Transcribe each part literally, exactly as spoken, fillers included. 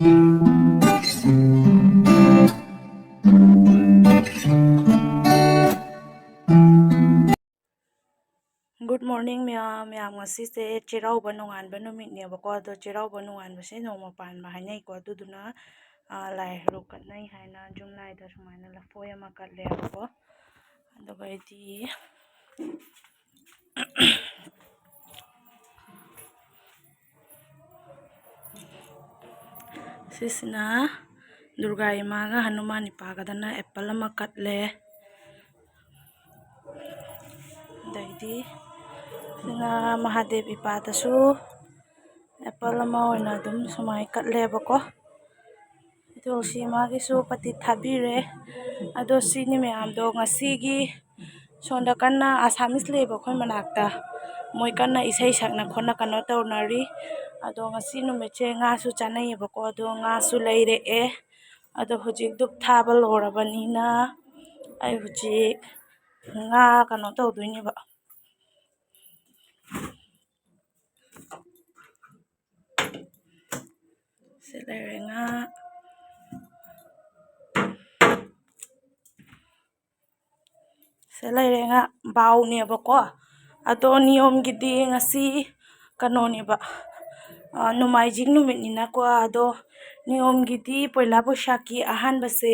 Good morning ꯃꯌꯥꯝ꯫ ꯃꯌꯥꯝ, ꯉꯁꯤꯁꯦ ꯆꯩꯔꯥꯎꯕ ꯅꯣꯡꯉꯥꯟꯕ ꯅꯨꯃꯤꯠꯅꯦꯕꯀꯣ꯫ ꯑꯗꯣ ꯆꯩꯔꯥꯎꯕ ꯅꯣꯡꯉꯥꯟꯕꯁꯦ ꯅꯣꯡꯃ ꯄꯥꯟꯕ ꯍꯥꯏꯅꯩꯀꯣ꯫ ꯑꯗꯨꯗꯨꯅ, ꯑ, ꯂꯥꯏ ꯍꯔꯥꯎ ꯀꯠꯅꯩ ꯍꯥꯏꯅ ꯖꯨꯟ ꯂꯥꯏꯗ ꯁꯨꯃꯥꯏꯅ ꯂꯐꯣꯏ ꯑꯃ ꯀꯠꯂꯦꯕꯀꯣ꯫ ꯑꯗꯨꯒ ꯑꯩꯗꯤ ꯁꯤꯁꯤꯅ ꯗꯨꯔꯒꯥ ꯏꯃꯥꯒ ꯍꯅꯨꯃꯥꯟ ꯏꯄꯥꯒꯗꯅ ꯑꯦꯄꯜ ꯑꯃ ꯀꯠꯂꯦ꯫ ꯑꯗꯩꯗꯤ ꯁꯤꯅ ꯃꯍꯥꯗꯦꯕ ꯏꯄꯥꯗꯁꯨ ꯑꯦꯄꯜ ꯑꯃ ꯑꯣꯏꯅ ꯑꯗꯨꯝ ꯁꯨꯃꯥꯏꯅ ꯀꯠꯂꯦꯕꯀꯣ꯫ ꯑꯗꯣ ꯁꯤ ꯃꯥꯒꯤꯁꯨ ꯄꯇꯤ ꯊꯥꯕꯤꯔꯦ꯫ ꯑꯗꯣ ꯁꯤꯅꯤ ꯃꯌꯥꯝꯗꯣ ꯉꯁꯤꯒꯤ ꯁꯣꯝꯗ ꯀꯟꯅ ꯑꯁꯥꯃꯤꯁ ꯂꯩꯕ ꯑꯩꯈꯣꯏ ꯃꯅꯥꯛꯇ, ꯃꯣꯏ ꯀꯟꯅ ꯏꯁꯩ ꯁꯛꯅ ꯈꯣꯠꯅ ꯀꯩꯅꯣ ꯇꯧꯅꯔꯤ꯫ ꯑꯗꯣ ꯉꯁꯤ ꯅꯨꯃꯤꯠꯁꯦ ꯉꯥꯁꯨ ꯆꯥꯅꯩꯌꯦꯕꯀꯣ꯫ ꯑꯗꯣ ꯉꯥꯁꯨ ꯂꯩꯔꯛꯑꯦ꯫ ꯑꯗꯣ ꯍꯧꯖꯤꯛ ꯙꯨꯞ ꯊꯥꯕ ꯂꯣꯏꯔꯕꯅꯤꯅ ꯑꯩ ꯍꯧꯖꯤꯛ ꯉꯥ ꯀꯩꯅꯣ ꯇꯧꯗꯣꯏꯅꯦꯕ꯫ ꯁꯤ ꯂꯩꯔꯦ ꯉꯥ꯫ ꯁꯤ ꯂꯩꯔꯦ ꯉꯥ꯫ ꯕꯥꯎꯅꯦꯕꯀꯣ꯫ ꯑꯗꯣ ꯅꯤꯌꯣꯝꯒꯤꯗꯤ ꯉꯁꯤ ꯀꯩꯅꯣꯅꯦꯕ, ꯑ, ꯅꯣꯡꯃꯥꯏꯖꯤꯡ ꯅꯨꯃꯤꯠꯅꯤꯅꯀꯣ꯫ ꯑꯗꯣ ꯅꯤꯌꯣꯝꯒꯤꯗꯤ ꯄꯣꯏꯂꯥ ꯕꯣꯏꯁꯥꯈꯀꯤ ꯑꯍꯥꯟꯕꯁꯦ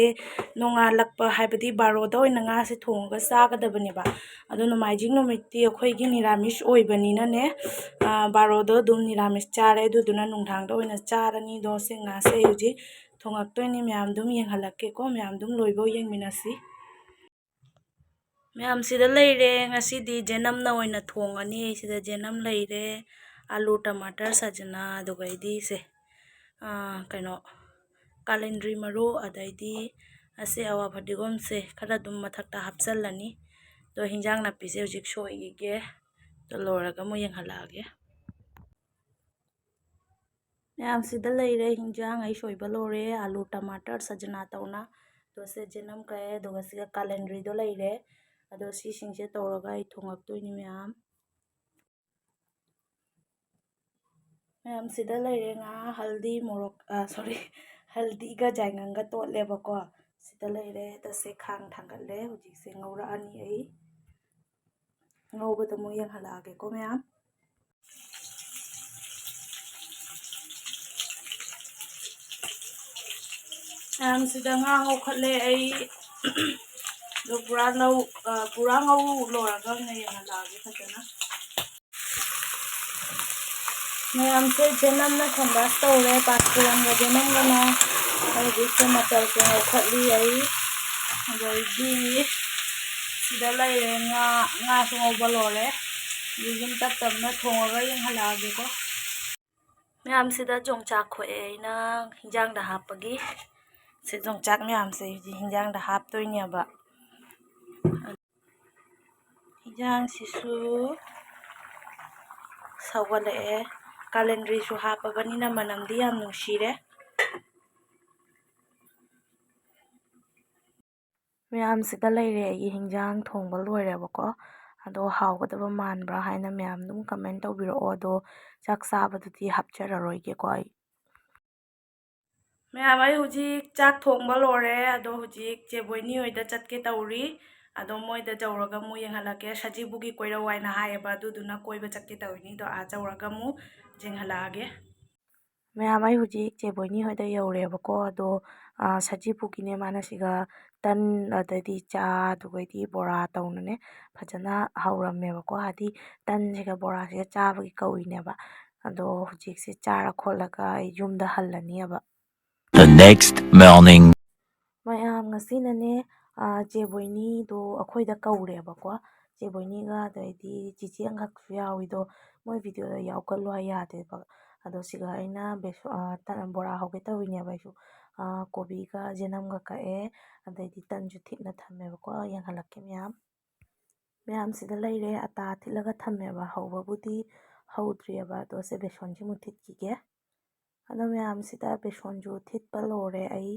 ꯅꯣꯡꯉꯥꯜꯂꯛꯄ, ꯍꯥꯏꯕꯗꯤ ꯕꯥꯔꯣꯗ ꯑꯣꯏꯅ ꯉꯥꯁꯦ ꯊꯣꯡꯉꯒ ꯆꯥꯒꯗꯕꯅꯦꯕ꯫ ꯑꯗꯣ ꯅꯣꯡꯃꯥꯏꯖꯤꯡ ꯅꯨꯃꯤꯠꯇꯤ ꯑꯩꯈꯣꯏꯒꯤ ꯅꯤꯔꯥꯃꯤꯁ ꯑꯣꯏꯕꯅꯤꯅꯅꯦ, ꯑ, ꯕꯥꯔꯣꯗꯣ ꯑꯗꯨꯝ ꯅꯤꯔꯥꯃꯤꯁ ꯆꯥꯔꯦ꯫ ꯑꯗꯨꯗꯨꯅ ꯅꯨꯡꯗꯥꯡꯗ ꯑꯣꯏꯅ ꯆꯥꯔꯅꯤ꯫ ꯑꯗꯣ ꯁꯤ ꯉꯥꯁꯦ ꯑꯩ ꯍꯧꯖꯤꯛ ꯊꯣꯡꯉꯛꯇꯣꯏꯅꯤ꯫ ꯃꯌꯥꯝ ꯑꯗꯨꯝ ꯌꯦꯡꯍꯜꯂꯛꯀꯦꯀꯣ꯫ ꯃꯌꯥꯝ ꯑꯗꯨꯝ ꯂꯣꯏꯕꯧ ꯌꯦꯡꯃꯤꯟꯅꯁꯤ꯫ ꯃꯌꯥꯝ ꯁꯤꯗ ꯂꯩꯔꯦ꯫ ꯉꯁꯤꯗꯤ ꯖꯦꯅꯝꯅ ꯑꯣꯏꯅ ꯊꯣꯡꯉꯅꯤ꯫ ꯁꯤꯗ ꯖꯦꯅꯝ ꯂꯩꯔꯦ, ꯑꯂꯨ, ꯇꯃꯥꯇꯔ, ꯁꯖꯅꯥ, ꯑꯗꯨꯒ ꯑꯩꯗꯤ ꯁꯦ, ꯑꯥ, ꯀꯩꯅꯣ, ꯀꯥꯂꯦꯟꯗ꯭ꯔꯤ ꯃꯔꯨ, ꯑꯗꯩꯗꯤ ꯑꯁꯦ ꯑꯋꯥ ꯐꯗꯤꯒꯣꯝꯁꯦ ꯈꯔ ꯑꯗꯨꯝ ꯃꯊꯛꯇ ꯍꯥꯞꯆꯜꯂꯅꯤ꯫ ꯑꯗꯣ ꯍꯤꯟꯖꯥꯡ ꯅꯥꯄꯤꯁꯦ ꯍꯧꯖꯤꯛ ꯁꯣꯏꯈꯤꯒꯦ꯫ ꯑꯗꯣ ꯂꯣꯏꯔꯒ ꯑꯃꯨꯛ ꯌꯦꯡꯍꯜꯂꯛꯑꯒꯦ꯫ ꯃꯌꯥꯝ ꯁꯤꯗ ꯂꯩꯔꯦ, ꯍꯤꯟꯖꯥꯡ ꯑꯩ ꯁꯣꯏꯕ ꯂꯣꯏꯔꯦ꯫ ꯑꯂꯨ, ꯇꯃꯥꯇꯔ, ꯁꯖꯅꯥ ꯇꯧꯅ꯫ ꯑꯗꯣ ꯁꯦ ꯖꯦꯅꯝ ꯀꯛꯑꯦ, ꯑꯗꯨꯒ ꯁꯤꯒ ꯀꯥꯂꯦꯟꯗ꯭ꯔꯤꯗꯣ ꯂꯩꯔꯦ꯫ ꯑꯗꯣ ꯁꯤꯁꯤꯡꯁꯦ ꯇꯧꯔꯒ ꯑꯩ ꯊꯣꯡꯉꯛꯇꯣꯏꯅꯤ ꯃꯌꯥꯝ꯫ ꯃꯌꯥꯝꯁꯤꯗ ꯂꯩꯔꯦ ꯉꯥ, ꯍꯜꯗꯤ, ꯃꯣꯔꯣꯛ, ꯁꯣꯔꯤ, ꯍꯜꯗꯤꯒ ꯖꯥꯏꯉꯪꯒ ꯇꯣꯠꯂꯦꯕꯀꯣ꯫ ꯁꯤꯗ ꯂꯩꯔꯦ꯫ ꯗꯁꯦ ꯈꯥꯡ ꯊꯥꯡꯒꯠꯂꯦ꯫ ꯍꯧꯖꯤꯛꯁꯦ ꯉꯧꯔꯛꯑꯅꯤ ꯑꯩ꯫ ꯉꯧꯕꯗ ꯑꯃꯨꯛ ꯌꯦꯡꯍꯜꯂꯛꯑꯒꯦꯀꯣ ꯃꯌꯥꯝ꯫ ꯃꯌꯥꯝꯁꯤꯗ ꯉꯥ ꯉꯧꯈꯠꯂꯦ ꯑꯩ꯫ ꯑꯗꯣ ꯄꯨꯔꯥ ꯂꯧ-, ꯑ, ꯄꯨꯔꯥ ꯉꯧ ꯂꯣꯏꯔꯒ ꯑꯣꯏꯅ ꯌꯦꯡꯍꯜꯂꯛꯑꯒꯦ ꯐꯖꯅ꯫ ꯃꯌꯥꯝꯁꯦ ꯖꯦꯅꯝꯅ ꯁꯟꯗꯥꯁ ꯇꯧꯔꯦ, ꯄꯥꯁꯄꯨꯔꯝꯒ ꯖꯦꯅꯝꯒꯅ꯫ ꯍꯧꯖꯤꯛꯁꯦ ꯃꯆꯜꯁꯦ ꯉꯧꯈꯠꯂꯤ ꯑꯩ꯫ ꯑꯗꯩꯗꯤ ꯁꯤꯗ ꯂꯩꯔꯦ ꯉꯥ, ꯉꯥꯁꯨ ꯉꯧꯕ ꯂꯣꯏꯔꯦ꯫ ꯑꯗꯨ ꯌꯨꯝ ꯇꯞ ꯇꯞꯅ ꯊꯣꯡꯉꯒ ꯌꯦꯡꯍꯜꯂꯛꯑꯒꯦꯀꯣ꯫ ꯃꯌꯥꯝꯁꯤꯗ ꯌꯣꯡꯆꯥꯛ ꯈꯣꯛꯑꯦ ꯑꯩꯅ ꯍꯤꯟꯖꯥꯡꯗ ꯍꯥꯞꯄꯒꯤ꯫ ꯁꯤ ꯌꯣꯡꯆꯥꯛ ꯃꯌꯥꯝꯁꯦ ꯍꯧꯖꯤꯛ ꯍꯤꯟꯖꯥꯡꯗ ꯍꯥꯞꯇꯣꯏꯅꯦꯕ꯫ ꯍꯤꯟꯖꯥꯡꯁꯤꯁꯨ ꯁꯧꯒꯠꯂꯛꯑꯦ꯫ ꯀꯥꯂꯦꯟꯗ꯭ꯔꯤꯁꯨ ꯍꯥꯞꯄꯕꯅꯤꯅ ꯃꯅꯝꯗꯤ ꯌꯥꯝ ꯅꯨꯡꯁꯤꯔꯦ꯫ ꯃꯌꯥꯝꯁꯤꯗ ꯂꯩꯔꯦ ꯑꯩꯒꯤ ꯍꯤꯟꯖꯥꯡ ꯊꯣꯡꯕ ꯂꯣꯏꯔꯦꯕꯀꯣ꯫ ꯑꯗꯣ ꯍꯥꯎꯒꯗꯕ ꯃꯥꯟꯕ꯭ꯔꯥ ꯍꯥꯏꯅ ꯃꯌꯥꯝ ꯑꯗꯨꯝ comment ꯇꯧꯕꯤꯔꯛꯑꯣ꯫ ꯑꯗꯣ ꯆꯥꯛ ꯆꯥꯕꯗꯨꯗꯤ ꯍꯥꯞꯆꯔꯔꯣꯏꯒꯦꯀꯣ ꯑꯩ꯫ ꯃꯌꯥꯝ, ꯑꯩ ꯍꯧꯖꯤꯛ ꯆꯥꯛ ꯊꯣꯡꯕ ꯂꯣꯏꯔꯦ꯫ ꯑꯗꯣ ꯍꯧꯖꯤꯛ ꯆꯦ ꯕꯣꯏꯅꯤ ꯍꯣꯏꯗ ꯆꯠꯀꯦ ꯇꯧꯔꯤ꯫ ꯑꯗꯣ ꯃꯣꯏꯗ ꯌꯧꯔꯒ ꯑꯃꯨꯛ ꯌꯦꯡꯍꯜꯂꯛꯀꯦ꯫ ꯁꯖꯤꯕꯨꯒꯤ ꯀꯣꯏꯔꯧ ꯍꯥꯏꯅ ꯍꯥꯏꯌꯦꯕ, ꯑꯗꯨꯗꯨꯅ ꯀꯣꯏꯕ ꯆꯠꯀꯦ ꯇꯧꯔꯤꯅꯤ꯫ ꯑꯗꯣ ꯑꯥ ꯌꯧꯔꯒ ꯑꯃꯨꯛ ꯌꯦꯡꯍꯜꯂꯛꯑꯒꯦ꯫ ꯃꯌꯥꯝ, ꯑꯩ ꯍꯧꯖꯤꯛ ꯆꯦ ꯕꯣꯏꯅꯤ ꯍꯣꯏꯗ ꯌꯧꯔꯦꯕꯀꯣ꯫ ꯑꯗꯣ, ꯑ, ꯁꯖꯤꯕꯨꯒꯤꯅꯦ, ꯃꯥꯅ ꯁꯤꯒ ꯇꯟ, ꯑꯗꯩꯗꯤ ꯆꯥ, ꯑꯗꯨꯒꯩꯗꯤ ꯕꯣꯔꯥ ꯇꯧꯅꯅꯦ ꯐꯖꯅ ꯍꯧꯔꯝꯃꯦꯕꯀꯣ꯫ ꯍꯥꯏꯗꯤ ꯇꯟꯁꯤꯒ ꯕꯣꯔꯥꯁꯤꯒ ꯆꯥꯕꯒꯤ ꯀꯧꯏꯅꯦꯕ꯫ ꯑꯗꯣ ꯍꯧꯖꯤꯛꯁꯦ ꯆꯥꯔ ꯈꯣꯠꯂꯒ ꯑꯩ ꯌꯨꯝꯗ ꯍꯜꯂꯅꯦꯕ꯫ The next morning. ꯃꯌꯥꯝ, ꯉꯁꯤꯅꯅꯦ, ꯑ, ꯆꯦ ꯕꯣꯏꯅꯤꯗꯣ ꯑꯩꯈꯣꯏꯗ ꯀꯧꯔꯦꯕꯀꯣ꯫ ꯆꯦ ꯕꯣꯏꯅꯤꯒ ꯑꯗꯩꯗꯤ ꯆꯤꯆꯦ ꯑꯪꯈꯛꯁꯨ ꯌꯥꯎꯏꯗꯣ, ꯃꯣꯏ videoꯗ ꯌꯥꯎꯒꯜꯂꯨ ꯍꯥꯏ ꯌꯥꯗꯦꯕ꯫ ꯑꯗꯣ ꯁꯤꯒ ꯑꯩꯅ ꯕꯦꯁꯣ-, ꯑ, ꯇ-, ꯕꯣꯔꯥ ꯍꯧꯒꯦ ꯇꯧꯔꯤꯅꯦꯕ ꯑꯩꯁꯨ꯫ ꯑ, ꯀꯣꯕꯤꯒ ꯖꯦꯅꯝꯒ ꯀꯛꯑꯦ, ꯑꯗꯩꯗꯤ ꯇꯟꯁꯨ ꯊꯤꯠꯅ ꯊꯝꯃꯦꯕꯀꯣ꯫ ꯌꯦꯡꯍꯜꯂꯛꯀꯦ ꯃꯌꯥꯝ꯫ ꯃꯌꯥꯝꯁꯤꯗ ꯂꯩꯔꯦ, ꯑꯇꯥ ꯊꯤꯠꯂꯒ ꯊꯝꯃꯦꯕ꯫ ꯍꯧꯕꯕꯨꯗꯤ ꯍꯧꯗ꯭ꯔꯤꯑꯕ, ꯑꯗꯣ ꯁꯦ ꯕꯦꯁꯣꯟꯁꯤꯃꯨꯛ ꯊꯤꯠꯈꯤꯒꯦ꯫ ꯑꯗꯣ ꯃꯌꯥꯝꯁꯤꯗ ꯕꯦꯁꯣꯟꯁꯨ ꯊꯤꯠꯄ ꯂꯣꯏꯔꯦ ꯑꯩ꯫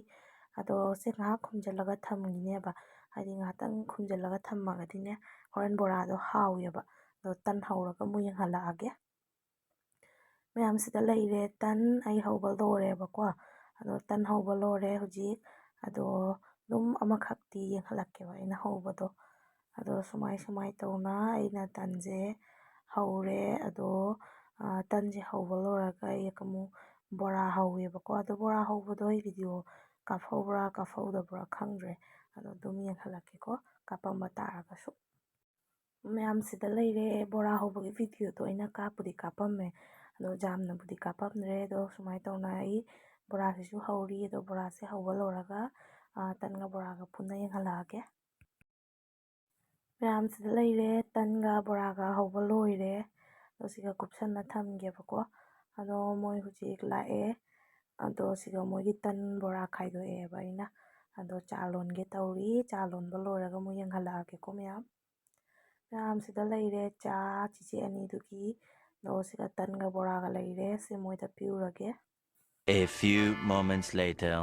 ꯑꯗꯣ ꯁꯦ ꯉꯥꯏꯍꯥꯛ ꯈꯨꯝꯖꯤꯜꯂꯒ ꯊꯝꯈꯤꯅꯦꯕ꯫ ꯍꯥꯏꯗꯤ ꯉꯥꯏꯍꯥꯛꯇꯪ ꯈꯨꯝꯖꯤꯜꯂꯒ ꯊꯝꯃꯒꯗꯤꯅꯦ, ꯍꯣꯔꯦꯟ ꯕꯣꯔꯥꯗꯣ ꯍꯥꯎꯋꯦꯕ꯫ ꯑꯗꯣ ꯇꯟ ꯍꯧꯔꯒ ꯑꯃꯨꯛ ꯌꯦꯡꯍꯜꯂꯛꯑꯒꯦ꯫ ꯃꯌꯥꯝꯁꯤꯗ ꯂꯩꯔꯦ ꯇꯟ꯫ ꯑꯩ ꯍꯧꯕ ꯂꯣꯏꯔꯦꯕꯀꯣ꯫ ꯑꯗꯣ ꯇꯟ ꯍꯧꯕ ꯂꯣꯏꯔꯦ ꯍꯧꯖꯤꯛ꯫ ꯑꯗꯣ ꯑꯗꯨꯝ ꯑꯃꯈꯛꯇꯤ ꯌꯦꯡꯍꯜꯂꯛꯀꯦꯕ ꯑꯩꯅ ꯍꯧꯕꯗꯣ꯫ ꯑꯗꯣ ꯁꯨꯃꯥꯏ ꯁꯨꯃꯥꯏ ꯇꯧꯅ ꯑꯩꯅ ꯇꯟꯁꯦ ꯍꯧꯔꯦ꯫ ꯑꯗꯣ, ꯑ, ꯇꯟꯁꯦ ꯍꯧꯕ ꯂꯣꯏꯔꯒ ꯑꯩ ꯑꯃꯨꯛ ꯕꯣꯔꯥ ꯍꯧꯋꯦꯕꯀꯣ꯫ ꯑꯗꯣ ꯕꯣꯔꯥ ꯍꯧꯕꯗꯣ ꯑꯩ video ꯀꯥꯞꯍꯧꯕ꯭ꯔꯥ ꯀꯥꯞꯍꯧꯗꯕ꯭ꯔꯥ ꯈꯪꯗ꯭ꯔꯦ꯫ ꯑꯗꯣ ꯑꯗꯨꯝ ꯌꯦꯡꯍꯜꯂꯛꯀꯦꯀꯣ, ꯀꯥꯞꯄꯝꯕ ꯇꯥꯔꯒꯁꯨ꯫ ꯃꯌꯥꯝꯁꯤꯗ ꯂꯩꯔꯦ, ꯕꯣꯔꯥ ꯍꯧꯕꯒꯤ videoꯗꯣ ꯑꯩꯅ ꯀꯥꯞꯄꯨꯗꯤ ꯀꯥꯞꯄꯝꯃꯦ, ꯑꯗꯣ ꯌꯥꯝꯅꯕꯨꯗꯤ ꯀꯥꯞꯄꯝꯗ꯭ꯔꯦ꯫ ꯑꯗꯣ ꯁꯨꯃꯥꯏꯅ ꯇꯧꯅ ꯑꯩ ꯕꯣꯔꯥꯁꯤꯁꯨ ꯍꯧꯔꯤ꯫ ꯑꯗꯣ ꯕꯣꯔꯥꯁꯦ ꯍꯧꯕ ꯂꯣꯏꯔꯒ, ꯑ, ꯇꯟꯒ ꯕꯣꯔꯥꯒ ꯄꯨꯟꯅ ꯌꯦꯡꯍꯜꯂꯛꯑꯒꯦ꯫ ꯃꯌꯥꯝꯁꯤꯗ ꯂꯩꯔꯦ, ꯇꯟꯒ ꯕꯣꯔꯥꯒ ꯍꯧꯕ ꯂꯣꯏꯔꯦ꯫ ꯑꯗꯣ ꯁꯤꯒ ꯀꯨꯞꯁꯟꯅ ꯊꯝꯒꯦꯕꯀꯣ꯫ ꯑꯗꯣ ꯃꯣꯏ ꯍꯧꯖꯤꯛ ꯂꯥꯛꯑꯦ꯫ ꯑꯗꯣ ꯁꯤꯒ ꯃꯣꯏꯒꯤ ꯇꯟ ꯕꯣꯔꯥ ꯈꯥꯏꯗꯣꯛꯑꯦꯕ ꯑꯩꯅ꯫ ꯑꯗꯣ ꯆꯥ ꯂꯣꯟꯒꯦ ꯇꯧꯔꯤ꯫ ꯆꯥ ꯂꯣꯟꯕ ꯂꯣꯏꯔꯒ ꯑꯃꯨꯛ ꯌꯦꯡꯍꯜꯂꯛꯑꯒꯦꯀꯣ ꯃꯌꯥꯝ꯫ ꯃꯌꯥꯝꯁꯤꯗ ꯂꯩꯔꯦ ꯆꯥ ꯆꯤꯆꯦ ꯑꯅꯤꯗꯨꯒꯤ꯫ ꯑꯗꯣ ꯁꯤꯒ ꯇꯟꯒ ꯕꯣꯔꯥꯒ ꯂꯩꯔꯦ꯫ ꯁꯤ ꯃꯣꯏꯗ ꯄꯤꯔꯨꯔꯒꯦ꯫ A few moments later.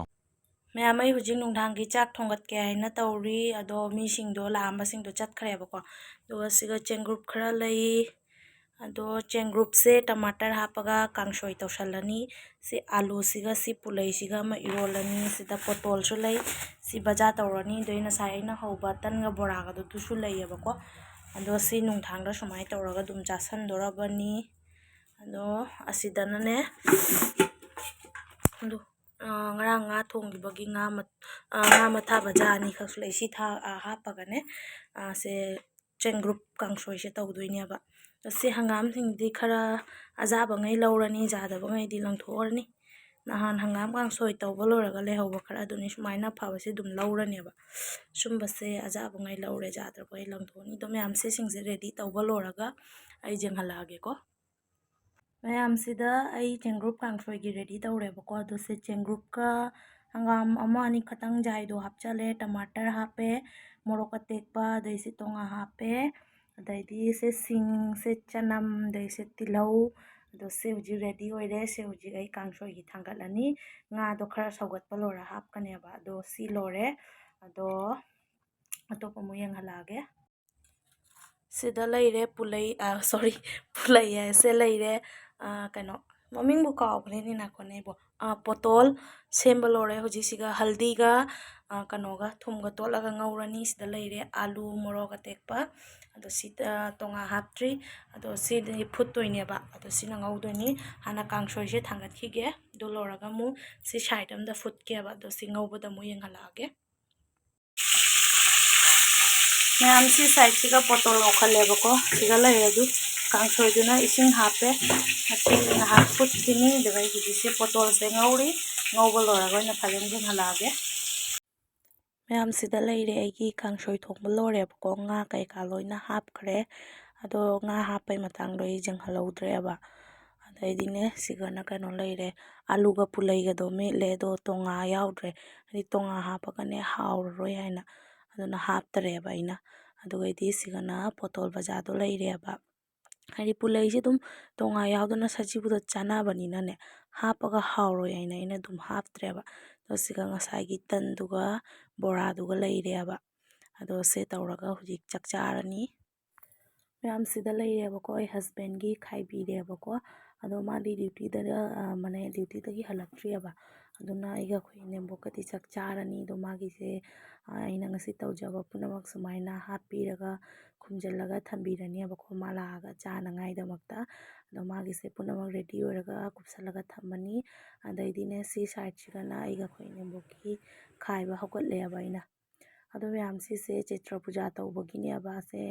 ꯃꯌꯥꯝ, ꯑꯩ ꯍꯧꯖꯤꯛ ꯅꯨꯡꯗꯥꯡꯒꯤ ꯆꯥꯛ ꯊꯣꯡꯒꯠꯀꯦ ꯍꯥꯏꯅ ꯇꯧꯔꯤ꯫ ꯑꯗꯣ ꯃꯤꯁꯤꯡꯗꯣ, ꯂꯥꯛꯑꯝꯕꯁꯤꯡꯗꯣ ꯆꯠꯈ꯭ꯔꯦꯕꯀꯣ꯫ ꯑꯗꯨꯒ ꯁꯤꯒ ꯆꯦꯡꯒ꯭ꯔꯨꯞ ꯈꯔ ꯂꯩ꯫ ꯑꯗꯣ ꯆꯦꯡꯒ꯭ꯔꯨꯞꯁꯦ ꯇꯃꯥꯇꯔ ꯍꯥꯞꯄꯒ ꯀꯥꯡꯁꯣꯏ ꯇꯧꯁꯜꯂꯅꯤ꯫ ꯁꯤ ꯑꯥꯂꯨꯁꯤꯒ ꯁꯤ ꯄꯨꯂꯩꯁꯤꯒ ꯑꯃ ꯏꯔꯣꯜꯂꯅꯤ꯫ ꯁꯤꯗ ꯄꯣꯇꯣꯜꯁꯨ ꯂꯩ꯫ ꯁꯤ ꯕꯖꯥꯔ ꯇꯧꯔꯅꯤ꯫ ꯑꯗꯩ ꯉꯁꯥꯏ ꯑꯩꯅ ꯍꯧꯕ ꯇꯟꯒ ꯕꯣꯔꯥꯒꯗꯨꯁꯨ ꯂꯩꯌꯦꯕꯀꯣ꯫ ꯑꯗꯣ ꯁꯤ ꯅꯨꯡꯗꯥꯡꯗ ꯁꯨꯃꯥꯏꯅ ꯇꯧꯔꯒ ꯑꯗꯨꯝ ꯆꯥꯁꯟꯗꯣꯔꯕꯅꯤ꯫ ꯑꯗꯣ ꯑꯁꯤꯗꯅꯅꯦ, ꯑꯗꯣ, ꯑ, ꯉꯔꯥꯡ ꯉꯥ ꯊꯣꯡꯈꯤꯕꯒꯤ ꯉꯥ ꯃꯠ-, ꯑ, ꯉꯥ ꯃꯊꯥ ꯕꯖꯥ ꯑꯅꯤꯈꯛꯁꯨ ꯂꯩ꯫ ꯁꯤ ꯊꯥ-, ꯑ, ꯍꯥꯞꯄꯒꯅꯦ, ꯑ, ꯁꯦ ꯆꯦꯡꯒ꯭ꯔꯨꯞ ꯀꯥꯡꯁꯣꯏꯁꯦ ꯇꯧꯗꯣꯏꯅꯦꯕ꯫ ꯑꯗꯣ ꯁꯤ ꯍꯪꯒꯥꯝꯁꯤꯡꯗꯤ ꯈꯔ ꯑꯖꯥꯕꯉꯩ ꯂꯧꯔꯅꯤ, ꯖꯥꯗꯕꯉꯩꯗꯤ ꯂꯪꯊꯣꯛꯑꯅꯤ꯫ ꯅꯍꯥꯟ ꯍꯪꯒꯥꯝ ꯀꯥꯡꯁꯣꯏ ꯇꯧꯕ ꯂꯣꯏꯔꯒ ꯂꯩꯍꯧꯕ ꯈꯔ ꯑꯗꯨꯅꯤ꯫ ꯁꯨꯃꯥꯏꯅ ꯑꯐꯕꯁꯦ ꯑꯗꯨꯝ ꯂꯧꯔꯅꯦꯕ꯫ ꯁꯨꯝꯕꯁꯦ ꯑꯖꯥꯕꯉꯩ ꯂꯧꯔꯦ, ꯖꯥꯗ꯭ꯔꯕꯉꯩ ꯂꯪꯊꯣꯛꯑꯅꯤ꯫ ꯑꯗꯣ ꯃꯌꯥꯝ ꯁꯤꯁꯤꯡꯁꯦ ready ꯇꯧꯕ ꯂꯣꯏꯔꯒ ꯑꯩ ꯌꯦꯡꯍꯜꯂꯛꯑꯒꯦꯀꯣ꯫ ꯃꯌꯥꯝꯁꯤꯗ ꯑꯩ ꯆꯦꯡꯒ꯭ꯔꯨꯞ ꯀꯥꯡꯁꯣꯏꯒꯤ ready ꯇꯧꯔꯦꯕꯀꯣ꯫ ꯑꯗꯣ ꯁꯤ ꯆꯦꯡꯒ꯭ꯔꯨꯞꯀ ꯍꯪꯒꯥꯝ ꯑꯃ ꯑꯅꯤ ꯈꯛꯇꯪ ꯖꯥꯏꯗꯣ ꯍꯥꯞꯆꯜꯂꯦ, ꯇꯃꯥꯇꯔ ꯍꯥꯞꯄꯦ, ꯃꯣꯔꯣꯛ ꯑꯇꯦꯛꯄ, ꯑꯗꯩ ꯁꯤ ꯇꯣꯉꯥ ꯍꯥꯞꯄꯦ, ꯑꯗꯩꯗꯤ ꯁꯤ ꯁꯤꯡ, ꯁꯤ ꯆꯅꯝ, ꯑꯗꯩ ꯁꯤ ꯇꯤꯜꯍꯧ꯫ ꯑꯗꯣ ꯁꯤ ꯍꯧꯖꯤꯛ ready ꯑꯣꯏꯔꯦ꯫ ꯁꯤ ꯍꯧꯖꯤꯛ ꯑꯩ ꯀꯥꯡꯁꯣꯏꯒꯤ ꯊꯥꯡꯒꯠꯂꯅꯤ꯫ ꯉꯥꯗꯣ ꯈꯔ ꯁꯧꯒꯠꯄ ꯂꯣꯏꯔ ꯍꯥꯞꯀꯅꯦꯕ꯫ ꯑꯗꯣ ꯁꯤ ꯂꯣꯏꯔꯦ꯫ ꯑꯗꯣ ꯑꯇꯣꯞꯄ ꯑꯃꯨꯛ ꯌꯦꯡꯍꯜꯂꯛꯑꯒꯦ꯫ ꯁꯤꯗ ꯂꯩꯔꯦ ꯄꯨꯂꯩ, ꯑ, sorry, ꯄꯨꯂꯩ ꯍꯥꯏꯁꯦ ꯂꯩꯔꯦ꯫ ꯀꯩꯅꯣ, ꯃꯃꯤꯡꯕꯨ ꯀꯥꯎꯈ꯭ꯔꯦꯅꯦ, ꯉꯥꯏꯈꯣꯅꯦ ꯑꯩꯕꯨ꯫ ꯄꯣꯇꯣꯜ ꯁꯦꯝꯕ ꯂꯣꯏꯔꯦ꯫ ꯍꯧꯖꯤꯛꯁꯤꯒ ꯍꯜꯗꯤꯒ, ꯀꯩꯅꯣꯒ, ꯊꯨꯝꯒ ꯇꯣꯠꯂꯒ ꯉꯧꯔꯅꯤ꯫ ꯁꯤꯗ ꯂꯩꯔꯦ ꯑꯥꯂꯨ, ꯃꯣꯔꯣꯛ ꯑꯇꯦꯛꯄ, ꯑꯗꯣ ꯁꯤ, ꯇꯣꯉꯥꯟ ꯍꯥꯞꯇ꯭ꯔꯤ꯫ ꯑꯗꯣ ꯁꯤꯗꯤ ꯐꯨꯠꯇꯣꯏꯅꯦꯕ꯫ ꯑꯗꯣ ꯁꯤꯅ ꯉꯧꯗꯣꯏꯅꯤ꯫ ꯍꯥꯟꯅ ꯀꯥꯡꯁꯣꯏꯁꯦ ꯊꯥꯡꯒꯠꯈꯤꯒꯦ꯫ ꯑꯗꯨ ꯂꯣꯏꯔꯒ ꯑꯃꯨꯛ ꯁꯤ side ꯑꯝꯗ ꯐꯨꯠꯀꯦꯕ꯫ ꯑꯗꯣ ꯁꯤ ꯉꯧꯕꯗ ꯑꯃꯨꯛ ꯌꯦꯡꯍꯜꯂꯛꯑꯒꯦ꯫ ꯃꯌꯥꯝ, ꯁꯤ sideꯁꯤꯒ ꯄꯣꯇꯣꯜ ꯂꯧꯈꯠꯂꯦꯕꯀꯣ꯫ ꯁꯤꯒ ꯂꯩꯔꯦ꯫ ꯑꯗꯨ ꯀꯥꯡꯁꯣꯏꯗꯨꯅ ꯏꯁꯤꯡ ꯍꯥꯞꯄꯦ꯫ ꯃꯁꯤ ꯉꯥꯏꯍꯥꯛ ꯐꯨꯠꯈꯤꯅꯤ꯫ ꯑꯗꯨꯒ ꯑꯩ ꯍꯧꯖꯤꯛꯁꯦ ꯄꯣꯇꯣꯜꯁꯦ ꯉꯧꯔꯤ꯫ ꯉꯧꯕ ꯂꯣꯏꯔꯒ ꯑꯣꯏꯅ ꯐꯖꯅ ꯌꯦꯡꯍꯜꯂꯛꯑꯒꯦ꯫ ꯃꯌꯥꯝ, ꯁꯤꯗ ꯂꯩꯔꯦ꯫ ꯑꯩꯒꯤ ꯀꯥꯡꯁꯣꯏ ꯊꯣꯡꯕ ꯂꯣꯏꯔꯦꯕꯀꯣ꯫ ꯉꯥ ꯀꯩꯀꯥ ꯂꯣꯏꯅ ꯍꯥꯞꯈ꯭ꯔꯦ꯫ ꯑꯗꯣ ꯉꯥ ꯍꯥꯞꯄꯩ ꯃꯇꯥꯡꯗꯣ ꯑꯩ ꯌꯦꯡꯍꯜꯍꯧꯗ꯭ꯔꯦꯕ꯫ ꯑꯗꯩꯗꯤꯅꯦ, ꯁꯤꯒꯅ ꯀꯩꯅꯣ ꯂꯩꯔꯦ, ꯑꯥꯂꯨꯒ ꯄꯨꯂꯩꯒꯗꯣ ꯃꯦꯠꯂꯦ꯫ ꯑꯗꯣ ꯇꯣꯉꯥ ꯌꯥꯎꯗ꯭ꯔꯦ꯫ ꯍꯥꯏꯗꯤ ꯇꯣꯉꯥ ꯍꯥꯞꯄꯒꯅꯦ ꯍꯥꯎꯔꯔꯣꯏ ꯍꯥꯏꯅ꯫ ꯑꯗꯨꯅ ꯍꯥꯞꯇꯔꯦꯕ ꯑꯩꯅ꯫ ꯑꯗꯨꯒꯩꯗꯤ ꯁꯤꯒꯅ ꯄꯣꯇꯣꯜ ꯕꯖꯥꯔꯗꯣ ꯂꯩꯔꯦꯕ꯫ ꯍꯥꯏꯗꯤ ꯄꯨꯂꯩꯁꯦ ꯑꯗꯨꯝ ꯇꯣꯉꯥ ꯌꯥꯎꯗꯅ ꯁꯖꯤꯕꯨꯗ ꯆꯥꯅꯕꯅꯤꯅꯅꯦ, ꯍꯥꯞꯄꯒ ꯍꯥꯎꯔꯣꯏ ꯍꯥꯏꯅ ꯑꯩꯅ ꯑꯗꯨꯝ ꯍꯥꯞꯇ꯭ꯔꯦꯕ꯫ ꯑꯗꯣ ꯁꯤꯒ ꯉꯁꯥꯏꯒꯤ ꯇꯟꯗꯨꯒ ꯕꯣꯔꯥꯗꯨꯒ ꯂꯩꯔꯦꯕ꯫ ꯑꯗꯣ ꯁꯦ ꯇꯧꯔꯒ ꯍꯧꯖꯤꯛ ꯆꯥꯛ ꯆꯥꯔꯅꯤ꯫ ꯃꯌꯥꯝ, ꯁꯤꯗ ꯂꯩꯔꯦꯕꯀꯣ, ꯑꯩ husbandꯒꯤ ꯈꯥꯏꯕꯤꯔꯦꯕꯀꯣ꯫ ꯑꯗꯣ ꯃꯥꯗꯤ dutyꯗ, ꯑ, ꯃꯥꯅꯦ, dutyꯗꯒꯤ ꯍꯜꯂꯛꯇ꯭ꯔꯤꯑꯕ꯫ ꯑꯗꯨꯅ ꯑꯩꯒ ꯑꯩꯈꯣꯏ ꯏꯅꯦꯝꯕꯣꯛꯀꯗꯤ ꯆꯥꯛ ꯆꯥꯔꯅꯤ꯫ ꯑꯗꯣ ꯃꯥꯒꯤꯁꯦ, ꯑ, ꯑꯩꯅ ꯉꯁꯤ ꯇꯧꯖꯕ ꯄꯨꯝꯅꯃꯛ ꯁꯨꯃꯥꯏꯅ ꯍꯥꯞꯄꯤꯔꯒ ꯈꯨꯝꯖꯤꯜꯂꯒ ꯊꯝꯕꯤꯔꯅꯦꯕꯀꯣ, ꯃꯥ ꯂꯥꯛꯑꯒ ꯆꯥꯅꯉꯥꯏꯗꯃꯛꯇ꯫ ꯑꯗꯣ ꯃꯥꯒꯤꯁꯦ ꯄꯨꯝꯅꯃꯛ ready ꯑꯣꯏꯔꯒ ꯀꯨꯞꯁꯜꯂꯒ ꯊꯝꯃꯅꯤ꯫ ꯑꯗꯩꯗꯤꯅꯦ, ꯁꯤ sideꯁꯤꯒꯅ ꯑꯩꯒ ꯑꯩꯈꯣꯏ ꯏꯅꯦꯝꯕꯣꯛꯀꯤ ꯈꯥꯏꯕ ꯍꯧꯒꯠꯂꯦꯕ ꯑꯩꯅ꯫ ꯑꯗꯣ ꯃꯌꯥꯝ, ꯁꯤꯁꯦ ꯆꯩꯇ꯭ꯔ ꯄꯨꯖꯥ ꯇꯧꯕꯒꯤꯅꯦꯕ꯫ ꯁꯦ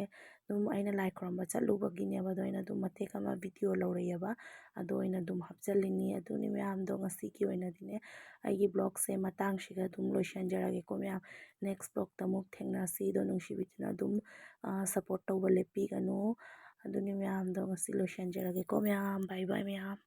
ꯑꯗꯨꯝ ꯑꯩꯅ ꯂꯥꯏ ꯈꯨꯔꯨꯝꯕ ꯆꯠꯂꯨꯕꯒꯤꯅꯦꯕ꯫ ꯑꯗꯣ ꯑꯩꯅ ꯑꯗꯨꯝ ꯃꯇꯦꯛ ꯑꯃ video ꯂꯧꯔꯛꯑꯦꯕ꯫ ꯑꯗꯣ ꯑꯩꯅ ꯑꯗꯨꯝ ꯍꯥꯞꯆꯜꯂꯤꯅꯤ꯫ ꯑꯗꯨꯅꯤ ꯃꯌꯥꯝꯗꯣ, ꯉꯁꯤꯒꯤ ꯑꯣꯏꯅꯗꯤꯅꯦ, ꯑꯩꯒꯤ vlogꯁꯦ ꯃꯇꯥꯡꯁꯤꯒ ꯑꯗꯨꯝ ꯂꯣꯏꯁꯤꯟꯖꯔꯒꯦꯀꯣ ꯃꯌꯥꯝ꯫ Next vlogꯇ ꯑꯃꯨꯛ ꯊꯦꯡꯅꯁꯤ꯫ ꯑꯗꯣ ꯅꯨꯡꯁꯤꯕꯤꯗꯨꯅ ꯑꯗꯨꯝ, ꯑ, support ꯇꯧꯕ ꯂꯦꯞꯄꯤꯒꯅꯨ꯫ ꯑꯗꯨꯅꯤ ꯃꯌꯥꯝꯗꯣ, ꯉꯁꯤ ꯂꯣꯏꯁꯤꯟꯖꯔꯒꯦꯀꯣ ꯃꯌꯥꯝ꯫ Bye bye ꯃꯌꯥꯝ꯫